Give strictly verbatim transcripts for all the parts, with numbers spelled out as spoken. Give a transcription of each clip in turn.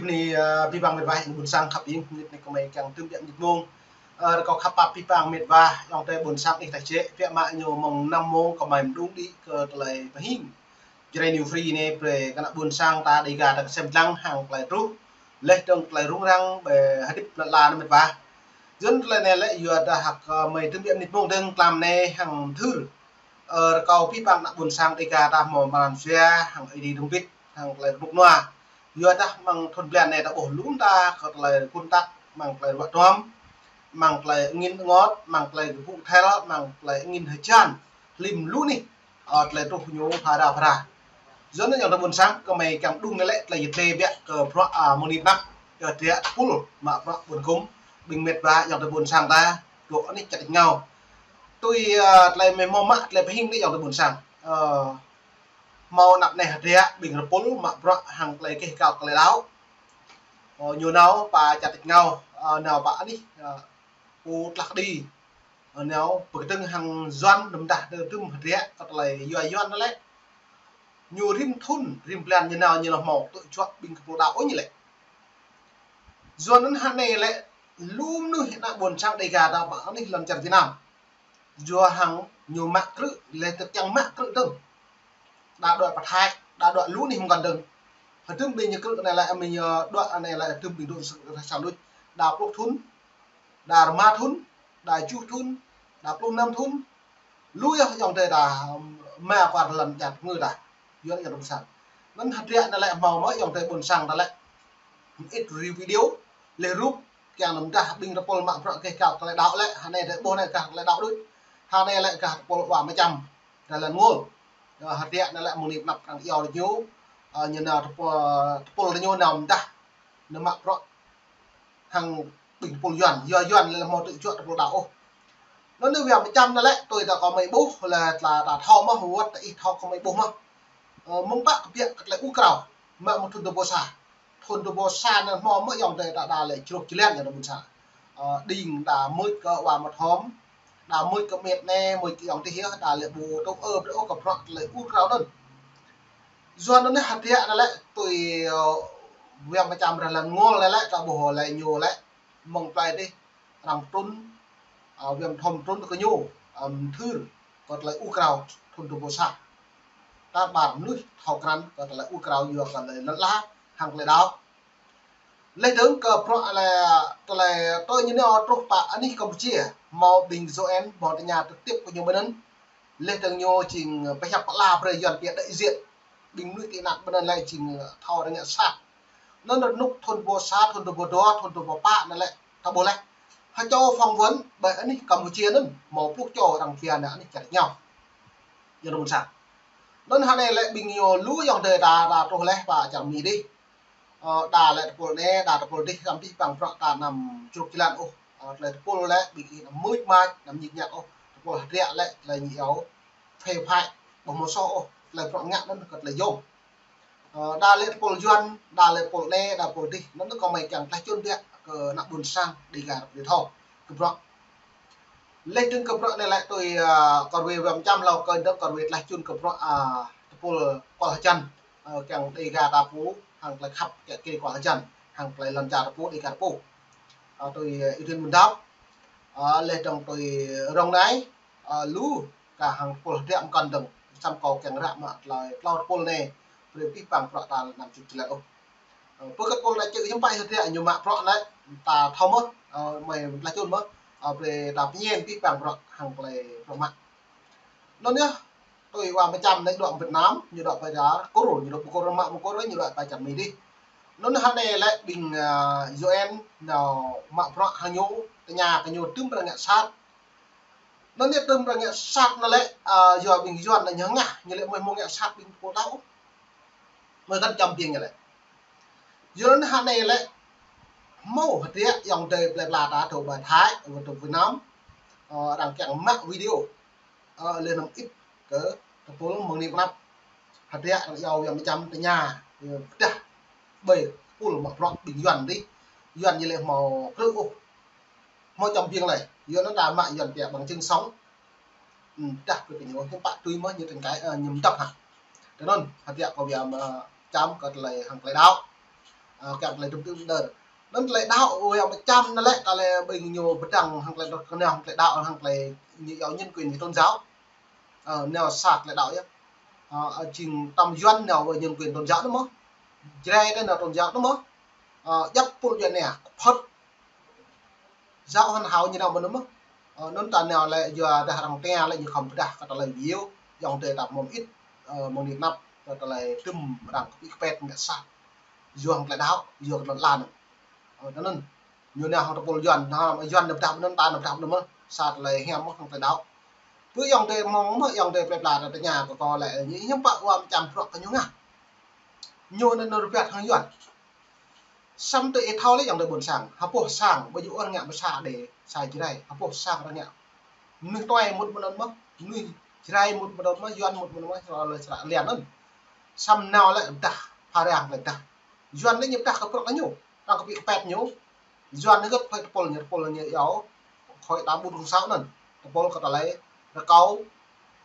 Bơni, ơ, abih bang mĕt wa ƀôn sang khăp ing, mơnit anai gơmơi kiăng tơm biă mơnit mông. Ơ, rơkâo khăp pap abih bang mĕt wa, ayŏng adơi ƀôn sang ih tah čĕ, biă mă ñu mơ̆ng năm mông gơmơi mơđung đĭ kơ tơlơi pơhing Jrai New Free anai brơi kơ ană ƀôn sang ta Dêga ta kơsem lăng hăng tơlơi truh. Laih dơ̆ng tơlơi rŭng răng ƀơi hơdip lŏn ala anai mĕt wa. Yua tơlơi anai lĕ yua dah hă gơmơi tơm biă mơnit mông dơ̆ng tlam anai hăng thưr. Ơ, rơkâo abih bang ană ƀôn sang Dêga ta hmâo mơran jua hăng ơi adai dơ̆ng bit hăng tơlơi rơnŭk rơnua. Yua dah mơ̆ng thun blan anai ta ƀuh lŏm ta kơ tơlơi kơnăl mơ̆ng tơlơi ruă duăm, mơ̆ng tơlơi angin rơngot, mơ̆ng tơlơi kơpŭ thel, mơ̆ng tơlơi angin hơjan, hlĭm lu anih, ơ, tơlơi truh ñu phara phara. Yua anŭn ayŏng adơi ƀôn sang, gơmơi kiăng đŭng anai lĕ tơlơi yơh tơlơi biă kơ bruă, ơ, mơ̆ng anai pơ anăp, kơ tơlơi tơpul mă bruă ƀôn gum, ƀing mĕt wa ayŏng adơi ƀôn sang ta, dŏ anih čar tač rơngiao. Tui, ơ, tơlơi mơ̆ hmâo mă tơlơi pơhing anai ayŏng adơi ƀôn sang. Ơ, hmâo anăp anai hơdră ƀing tơpul mă bruă hăng tơlơi keh kâo tơlơi đaŏ. Ơ, ñu nao pơ čar tač rơngiao, ơ, nao pơ anih, ơ, pô tlah kơđi. Ơ, nao pơkơdơ̆ng hăng Yuan, đơ̆m dah tơm hơdră kơ tơlơi yua Yuan anŭn lĕ. Ñu rĭm thun, rĭm blan ñu nao ñu lŏ hmâo tŭ čuă ƀing tơpul đaŏ ôh ñu lĕ. Yua anŭn hơnai lĕ, lu mơnuih ană ƀôn sang Dêga ta pơ anih lŏn čar Việt Nam. Yua hăng ñu mă krư̆, lĕ tơ̆ kiăng mă krư̆ dơ̆ng. Đa đuaĭ pơ Thái, đa đuaĭ lu anih mơkŏn dơ̆ng. Hơdôm ƀing ñu krư̆ anai lĕ, ƀing ñu đuaĭ anai lĕ, hơdôm ƀing dŏ sa, sa luč. Đa pluh thun, đa rơma thun, đa tơjuh thun, đa pluh năm thun. Lu yơh ayŏng adơi ta, ơ, mă pơ lŏn čar ngư ta. Yua anŭn ayŏng adơi ƀôn sang. Anŭn hơdră anai lĕ hmâo mơ̆ ayŏng adơi ƀôn sang ta lĕ. Mơit review video, laih rup, kiăng đơ̆m dah ƀing tơpul mă bruă keh kâo tơlơi đaŏ lĕ, hơnai tơlơi ƀuh anai gah tơlơi đaŏ đôč. Hơnai lĕ gah tơpul wa mơčăm, tơlơi lŏn ngul. Ơ, hơdră anai lĕ mơ̆ng anai pơ anăp arăng iâu ñu, ơ, ñu nao tơpul, tơpul ñu nao đơ̆m dah. Ñu mă bruă hăng ƀing tơpul Yuan, yua Yuan lĕ hmâo tŭ čuă tơpul đaŏ ôh. Anŭn anai wa mơčăm anai lĕ, tui ta gơmơi ƀuh lĕ tơlơi ta thâo mơ̆, wơ̆t ta ih thâo gơmơi ƀuh mơ̆. Ơ, mơ̆ng pă kơ biă kơ tơlơi ur krao, mă mơ̆ng thun dua ƀơ̆ sa. Thun dua ƀơ̆ sa anŭn hmâo mơ̆ ayŏng adơi ta đa lĕ čruk čơlen ayŏng adơi ƀôn sang. Ơ, đing đa mưč kơ wa mơ̆ thom, đa mưč kơ mĕt anai, mưč kơ ayŏng adih yơh, đa lĕ ƀu tŭ ơ brơi ôh kơ bruă tơlơi ur krao anŭn. Yua anŭn anai hơdră anai lĕ tui, ơ, wa mơčăm ră lŏn ngul anai lĕ, ta ƀuh lĕ ñu lĕ, mơ̆ng plơi adih, arăng trŭn, ơ, wa mơthom trŭn kơ ñu, ơ, mơthưr kơ tơlơi ur krao thun dua ƀơ̆ sa. Ta ƀar mơnuih thâo krăn kơ tơlơi ur krao yua kơ tơlơi lŏn ala hăng tơlơi đaŏ. Laih dơ̆ng kơ bruă lĕ tơlơi tui ñu nao truh pơ anih Campuchia, hmâo ƀing U N hmâo tơña trực tiếp kơ ñu ƀơi anŭn. Laih dơ̆ng ñu jing pơhiăp pơala brơi Yuan pia đại diện. Ƀing mơnuih tị nạn ƀơi anŭn lĕ jing thâo rơngiă sat. Anŭn rơnŭk thun dua ƀơ̆ sa, thun dua ƀơ̆ dua, thun dua ƀơ̆ pă anai lĕ, ta ƀuh lĕ. Hơčâo phỏng vấn ƀơi anih Campuchia anŭn, hmâo pluh čô arăng pia anai anih čar rơngiao. Ñu anŭn ƀôn sang. Anŭn hơnai lĕ ƀing ñu lu ayŏng adơi ta, ta truh laih pơ čar Mi adih. Ơ, đa lĕ tơpul anai, đa tơpul adih, samơ̆ abih bang bruă ta anăm čruk čơlan ôh. Ơ, tơlơi tơpul lĕ ƀing ih anăm mưč mač, anăm ñik ñak ôh. Tơpul hơdră lĕ tơlơi ñu iâu phê phại, ƀu hmâo soh ôh, tơlơi bruă ngă anŭn kơ tơlơi yôm. Ơ, đa lĕ tơpul Yuan, đa lĕ tơpul anai, đa tơpul adih. Anŭn kơ gơmơi kiăng tlaih čun biă kơ ană ƀôn sang Dêga ta pơđĭ thâo kơ bruă. Laih dơ̆ng kơ bruă anai lĕ tui, ơ, kơ ruai wa mơčăm hlâo kơ dơ̆ng kơ ruai tlaih čun kơ bruă, ơ, tơpul kual hơjăn, ơ, kiăng Dêga ta pô, hăng tơlơi khăp kiăng kơ kual hơjăn, hăng tơlơi lŏn čar ta pô, Dêga ta pô. Ơ, tui, ơ, Ih Trin Bun Dap, ơ, laih dơ̆ng tui Rong Nai, ơ, lu kơ hăng tơpul hơdră mơkŏn dơ̆ng, samơ̆ kâo kiăng ră mă tơlơi tlâo tơpul anai, brơi abih bang bruă ta anăm čruk čơlan ôh. Ơ, pơkơt tơpul anai čư̆ hiư̆m pă hơdră ñu mă bruă anai, ta thâo mơ̆, ơ, gơmơi tlaih čun mơ̆, ơ, brơi ta pơñen abih bang bruă hăng tơlơi bruă mă. Anŭn yơh, tui wa mơčăm anai dŏ Việt Nam, ñu dŏ pơ čar Kur, ñu dŏ pơ Kur mă mơ̆ng Kur, ñu dŏ pơ čar Mi adih. Anŭn hơnai lĕ ƀing, ơ, U N nao mă bruă hăng ñu, tơña kơ ñu tơm ƀrăng ngă sat. Anŭn yơh tơm ƀrăng ngă sat anai lĕ, ơ, yua ƀing Yuan anai ñu hơngah, ñu lĕ gơmơi hmâo ngă sat ƀing tơpul đaŏ. Gơmơi kăn čăm biêng ñu lĕ. Yua anŭn hơnai lĕ, hmâo hơdră ayŏng adơi plơi pla ta dŏ pơ Thái, dŏ Việt Nam, ơ, arăng kiăng mă video, ơ, laih anăm ĭt kơ tơpul mơ̆ng anai pơ anăp. Hơdră arăng iâu wa mơčăm tơña, ơ, pơdah ƀơi tơpul mă bruă ƀing Yuan adih. Yuan ñu lĕ hmâo krư̆ ôh. Hmâo čăm biêng lĕ, yua anŭn ta mă Yuan pia bằng chứng sống. Ơ, pơdah brơi kơ ñu, hiư̆m pă tui mơ̆ ñu tơ̆ng kai, ơ, ñu mơdăp hă. Tui anŭn, hơdră kơ wa mơčăm kơ tơlơi hăng tơlơi đaŏ. Ơ, kiăng tơlơi tŭm tŭm đơr. Anŭn tơlơi đaŏ, ơ, yang mơčăm anŭn lĕ, tơlơi ƀing ñu pơdăng hăng tơlơi dŏ kơnang hăng tơlơi đaŏ, hăng tơlơi ñu iâu nhân quyền tôn giáo. Ơ, nao sa tơlơi đaŏ yơh. Ơ, ơ, jing tơm Yuan nao wơ̆t nhân quyền tôn giáo anŭn mơ̆n. Jrai tơ nao tôn giáo anŭn mơ̆n. Ơ, djăp pul Yuan nao, phŏt. Giáo hôn hao ñu nao mơ̆n anŭn mơ̆n. Ơ, anŭn ta nao lĕ yua dah arăng tơña lĕ ñu khŏm pơdah kơ tơlơi video, yŏng tơ ta mơ̆n ĭt, ơ, mơ̆n ĭt năp, kơ tơlơi tŭm arăng kơpĭ kơpet ngă sa. Yua hăng tơlơi đaŏ, yua kơ lŏn lan. Ơ, tơ anŭn. Ñu nao hăng tơpul Yuan, nao Yuan nao pơdah anŭn ta nao pơdah anŭn mơ̆n, sa tơlơi hiam mơ̆n hăng tơlơi đaŏ. Pơ yŏng tơ mơ̆ng mơ̆n, yŏng tơ plơi pla ta tơña kơ kâo lĕ, ñu hiam pă wa mơčăm bruă kơ ñu ngă. Ñu anŭn nao rơbat hăng Yuan. Samơ̆ tơ ih thâo lĕ yŏng tơ ƀôn sang, ha boh sang, ƀu djơ̆ ôh ngă mơsa đe, sa Jrai, ha boh sang arăng ngă. Mơnuih tuai mŭt mơ̆n anŭn mơ̆n, mơnuih Jrai mŭt mơ̆n anŭn mơ̆n, Yuan mŭt mơ̆n anŭn mơ̆n, sơlă lĕ sơlă lian anŭn. Samơ̆ nao lĕ pơdah, pha răng lĕ pơdah. Yuan lĕ ñu pơdah kơ bruă kơ ñu, arăng kơpĭ kơpet ñu. Yuan anŭn gơ̆t phơi tơpul ñu, tơpul ñu iâu, khối ta ƀun rŭng sao anŭn. Tơpul kơ tơlơi rơkâo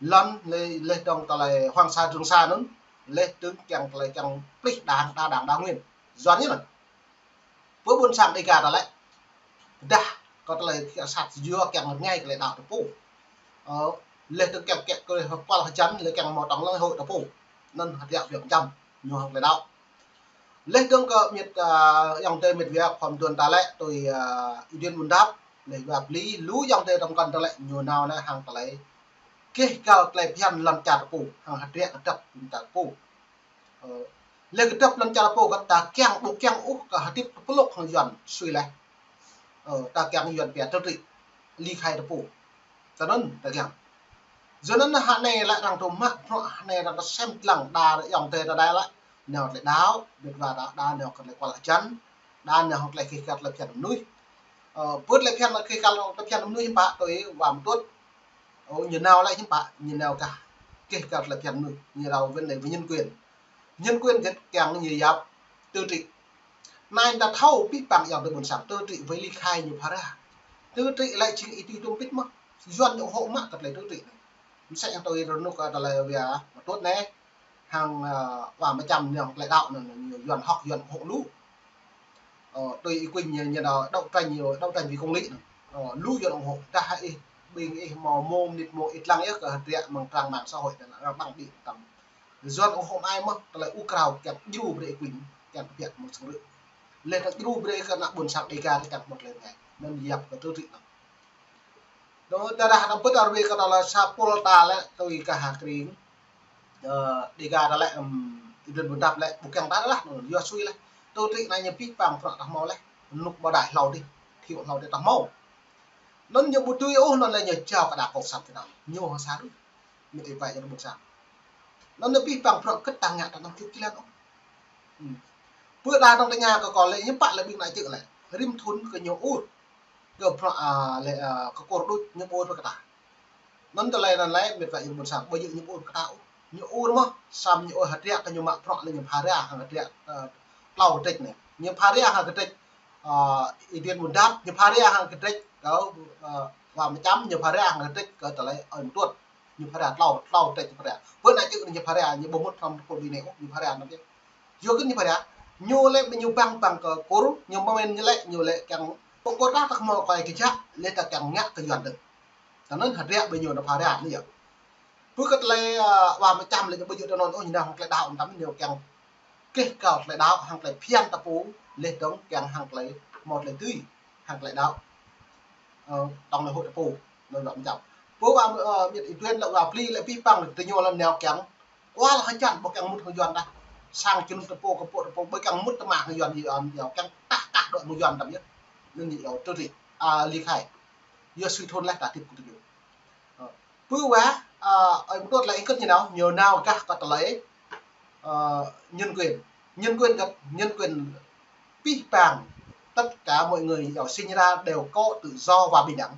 lŏn, lĕ, lĕ dơ̆ng tơlơi Hoàng Sa Trường Sa anŭn, lĕ dơ̆ng kiăng tơlơi kiăng plih đảng, đa đảng đa nguyên. Yuan ñu anŭn. Pơ ƀôn sang Đêga ta lĕ. Pơdah kơ tơlơi kiăng sat yua kiăng rơngai tơlơi đaŏ ta pô. Ơ, lĕ dơ̆ng kiăng kiăng kơ hơpal hơjăn, lĕ kiăng mơ̆ tŏng lăng hŏ ta pô. Anŭn hơdră biă mơčăm, ñu hăng tơlơi đaŏ. Lĕ dơ̆ng kơ mĕt, ơ, yŏng tơ mĕt wa khŏm duôn ta lĕ, tui, ơ, Y Duen Bun Dap, lĕ wa pli, lu yŏng tơ tơm kăn ta lĕ, ñu nao anai hăng tơlơi. Keh kal tơlơi phiăn lŏn čar ta pô, hăng hơdră kơdrăp lŏn čar ta pô. Ơ, lĕ kơdrăp lŏn čar ta pô kơ ta kiăng ƀu kiăng ôh kơ hơdip tơpơlŏk hăng Yuan sui lĕ. Ơ, ta kiăng Yuan pia tơtri. Ly khai ta pô. Tơ anŭn ta kiăng. Yua anŭn hơnai lĕ arăng tŭ mă, bruă hơnai arăng tơsem tơlăng đa yŏng tơ ta đa lĕ. Nao tơlơi đaŏ, ƀiă wa đa, đa nao kơ tơlơi kual hơjăn, đa nao hăng tơlơi keh kal tơlơi phiăn mơnuih. Ơ, pơ tơlơi phiăn, keh kal tơlơi phiăn mơnuih hiư̆m pă tui wa mơtuăt. Ơ, ñu nao lĕ hiư̆m pă, ñu nao kah. Keh kal tơlơi phiăn mơnuih, ñu nao vấn đề về nhân quyền. Nhân quyền gĕt kiăng ñu yap tơtri. Anai ta thâo pĭ păng yŏng tơ ƀôn sang tơtri với ly khai ñu pha ra. Tơtri lĕ jing ih tui tŭm pĭt mơ̆n. Yuan ñu ủng hộ mă kơ tơlơi tơtri anai. Mơsĕ yŏng tui rơnŭk kơ tơlơi wa mơtuăt anai. Hăng, ơ, wa mơčăm ñu hăng tơlơi đaŏ anŭn, ñu Yuan hŏk Yuan ủng hộ lu. Ơ, tui Y Quynh ñu, ñu nao đấu tranh, ñu đấu tranh vì công lý anŭn. Ơ, lu Yuan ủng hộ, dah ih, ƀing ih mơ̆ mơ̆ mơnit mơ̆ ih lăng yơh kơ hơdră mơ̆ng trang mạng xã hội anŭn, arăng ƀăng đĭ tăm. Yuan ủng hộ ai mơ̆n, tơlơi ur krao kiăng djru brơi Y Quynh, kiăng kơ biă mơ̆ng sơngrư̆. Lĕ ta djru brơi kơ ană ƀôn sang Đêga kiăng mơ̆t lĕ ngai. Anŭn yap kơ tơtri anŭn. Dŏ, tơdah ta pơtô rơwe kơ tơlơi sa pul ta lĕ tui kơ ha kring. Ơ, Đêga ta lĕ, ưm, Y Duen Bun Dap lĕ, ƀu kiăng ta lĕ, yua sui lĕ. Tơtri anai ñu pĭ păng bruă ta hmâo lĕ. Rơnŭk ƀôdah hlâo dih, thiu hlâo dih ta hmâo. Anŭn ñu ƀu tui ôh, anŭn lĕ ñu jao kơ đảng cộng sản Việt Nam. Ñu hăng sa rŭ. Mĕt wa yŏng tơ ƀôn sang. Anŭn ñu pĭ păng bruă kơ ta ngă ta năm čŭt jơlan ôh. Ưm. Pơ đa tơ̆ng tơña kơ kâo lĕ, ñu pă lĕ ƀing ană čư̆ lĕ. Rĭm thŭn kơ ñu ur. Kơ bruă, a, lĕ, a, kơ kur đôč ñu ƀu ur pơ kơ ta. Anŭn tơlơi anŭn lĕ, mĕt wa yŏng tơ ƀôn sang, ƀu djơ̆ ñu ƀu ur pơ kơ ta ôh. Ñu ur mơ̆n, samơ̆ ñu ur hơdră kơ ñu mă bruă lĕ ñu pha ra hăng hơdră, ơ, tlâo kơdrĕč anai. Ñu pha ra hăng kơdrĕč, ơ, Y Duen Bun Dap, ñu pha ra hăng kơdrĕč kơ, ơ, wa mơčăm, ñu pha ra hăng kơdrĕč kơ tơlơi ơi mơtuăt. Ñu pha ra tlâo, tlâo kơdrĕč ñu pha ra. Pơ ană čư̆ anai ñu pha ra, ñu ƀu mŭt hrŏm tơpul ƀing anai ôh, ñu pha ra anŭn yơh. Yua kơ ñu pha ra, ñu lĕ ƀing ñu ƀăng ƀăng kơ kur, ñu mơmen ñu lĕ, ñu lĕ kiăng pơkôr ta tơhmâo kơ ai kơ jak, lĕ ta kiăng ngă kơ Yuan dơ̆ng. Tơ anŭn hơdră ƀing ñu nao pha ra anai yơh. Pơ kơ tơlơi, ơ, wa mơčăm lĕ ñu ƀu djơ̆ tơ anŭn ôh, ñu nao hăng tơlơi đaŏ, tơm ñu kiăng keh kal tơlơi đaŏ, hăng tơlơi phiăn ta pô, lĕ dơ̆ng kiăng hăng tơlơi mơ̆t lĕ tui, hăng tơlơi đaŏ. Ơ, tŏng lĕ hŏ ta pô, anŭn wa mơčăm. Pơ wa, ơ, mĕt Y Duen lĕ wa pli lĕ pĭ păng tơ ñu lăm nao kiăng. Kual hơjăn ƀu kiăng mŭt hăng Yuan đah. Sang čơnŭm ta pô, kơ pô ta pô, ƀu kiăng mŭt tơma hăng Yuan, Yuan, Yuan kiăng tah tah dŏ mơ̆ng Yuan tăm yơh. Anŭn ñu iâu tơtri, a, ly khai. Yua sui thŭn lĕ ta tip kơ tơ ñu. Ơ, pơ wa, ơ, ơi mơtuăt lĕ ih kơ̆t ñu nao, ñu nao kah kơ tơlơi, ơ, nhân quyền. Nhân quyền gĕt, nhân quyền pĭ păng, tất cả mọi người, ơ, sinh ra đều có tự do và bình đẳng.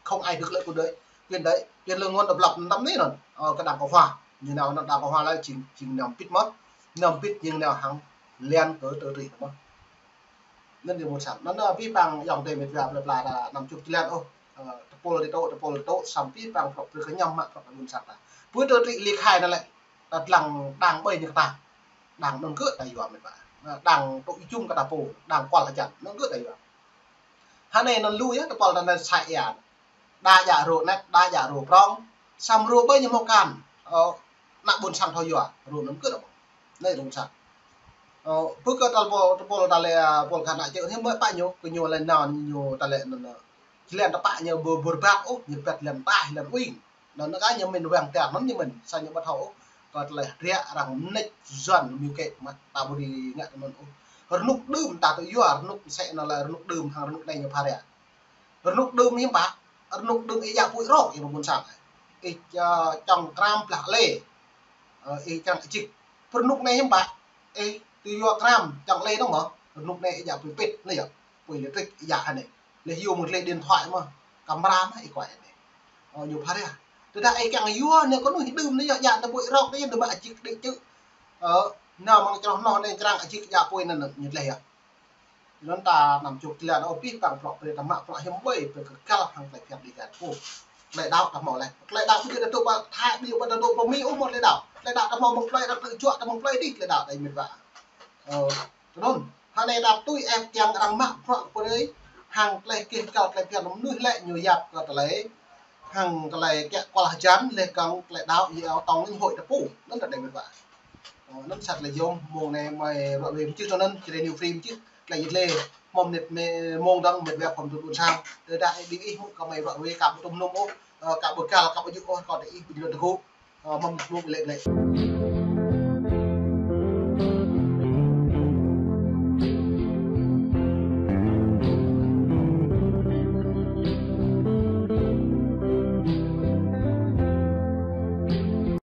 Không ai được lợi quyền đấy, quyền đấy, quyền lợi ngôn độc lập tăm anai anŭn, ơ, kơ đảng cộng hòa. Ñu nao anŭn đảng cộng hòa lĕ jing, jing năm pĭt mơ̆n, năm pĭt jing nao hăng lian kơ tơtri mơ̆n. Anŭn ñu ƀôn sang. Anŭn, ơ, pĭ păng yŏng tơ mĕt wa plơi pla ta năm čŭt jơlan ôh. Ơ, tơpul dih tŏ, tơpul dih tŏ, samơ̆ pĭ păng prŏk prŏk kơ ñu mă prŏk ƀôn sang ta. Pơ tơtri ly khai anŭn lĕ, ta lăng đảng ƀơi ñu kơ ta. Đảng anŭn kơ ta yua mĕt wa. Ơ, đang tŭ jum kơ ta pô, đang kual hơjăn. Anŭn gơ̆ ta yua. Hơnai anŭn lu yơh, tơpul ta anai sai ia. Đa djă rô net, đa djă rô prong. Samơ̆ rô ƀơi ñu mơ̆ kan. Ơ, ană ƀôn sang thâo yua, rô anŭn gơ̆ ta pô. Anai rô sang. Ơ, pơkơ ta pô, tơpul ta lĕ, pul khan ană čư̆ hiư̆m ƀơi pă ñu, kơ ñu lĕ nao ñu ta lĕ anŭn, ơ, jơlan tơpă ñu ƀu, ƀu rơbat ôh, ñu rơbat jơlan tah, jơlan uing. Anŭn anŭn kơ ñu mĭn wang tiar, anŭn ñu mĭn, sa ñu ƀu thâo ôh. Kơ tơlơi hơdră arăng mơneč Yuan mơ̆ kĕ mă ta ƀu dưi ngă tui anŭn ôh. Rơnŭk đưm ta tŭ yua, rơnŭk mơsĕ anŭn lĕ rơnŭk đưm hăng rơnŭk anai ñu pha ră. Rơnŭk đưm hiư̆m pă, rơnŭk đưm ih djă apui rŏk ih ƀôn sang. Ih, ơ, čŏng kram blah lê. Ơ, ih čang čik. Rơnŭk anai hiư̆m pă, ih tŭ yua kram čŏng lê dong mơ̆. Rơnŭk anai ih djă apui pit, anai yơh. Apui lêtrik ih djă hơnai. Leh yua mơ̆ng leh điện thoại mơ̆, camera mơ̆ ih kuai anai. Ơ, ñu pha ră. Tơdah ih kiăng yua anai kơnuih đưm anai yơh, djă ta apui rŏk anai yơh, đưm mă čik đĭ čư̆. Ơ, nao mơ̆ng čroh noh anai črang čik djă apui anŭn ñu leh yơh. Anŭn ta năm chục tơlơi anŭn ƀing păng prŏk brơi ta mă prŏk hiư̆m ƀơi, brơi kơ găl hăng tơlơi phiăn đi găl pô. Tơlơi đaŏ ta hmâo leh. Tơlơi đaŏ ƀu djơ̆ ta tŭ pơ Thái, ƀu djơ̆ ta tŭ pơ Mi ôh mơ̆ tơlơi đaŏ. Tơlơi đaŏ ta hmâo mơ̆ng tơlơi ta tŭ juă ta mơ̆ng tơlơi đih tơlơi đaŏ ta mĭt wa. Ơ, tui anŭn. Hơnai ta tui ĕp kiăng arăng mă prŏk brơi hăng tơlơi kih găl tơlơi phiăn mơnuih lĕ ñu yap kơ tơlơi hăng tơlơi kiă kual hơjăn leh kăng tơlơi đaŏ yua tong anŭn huĭ ta pô. Anŭn ta đei mĭt wa. Ơ, anŭn sat lĕ yôm mông anai mơi ruă wê mơčih tui anŭn, Jrai New Free mơčih, tơlơi yit lê, mông net mê, mông dong mĕt wa khŏm tŭ ƀôn sang. Tơdah ih đing ih mŭk kơ mơi ruă wê kơ ƀu tŭm nŭm ôh, ơ, kơ ƀu găl, kơ ƀu djơ̆ ôh, kơ tơ ih ƀu djơ̆ tơgŭ. Ơ, mơ̆ng mông lĕ lĕ.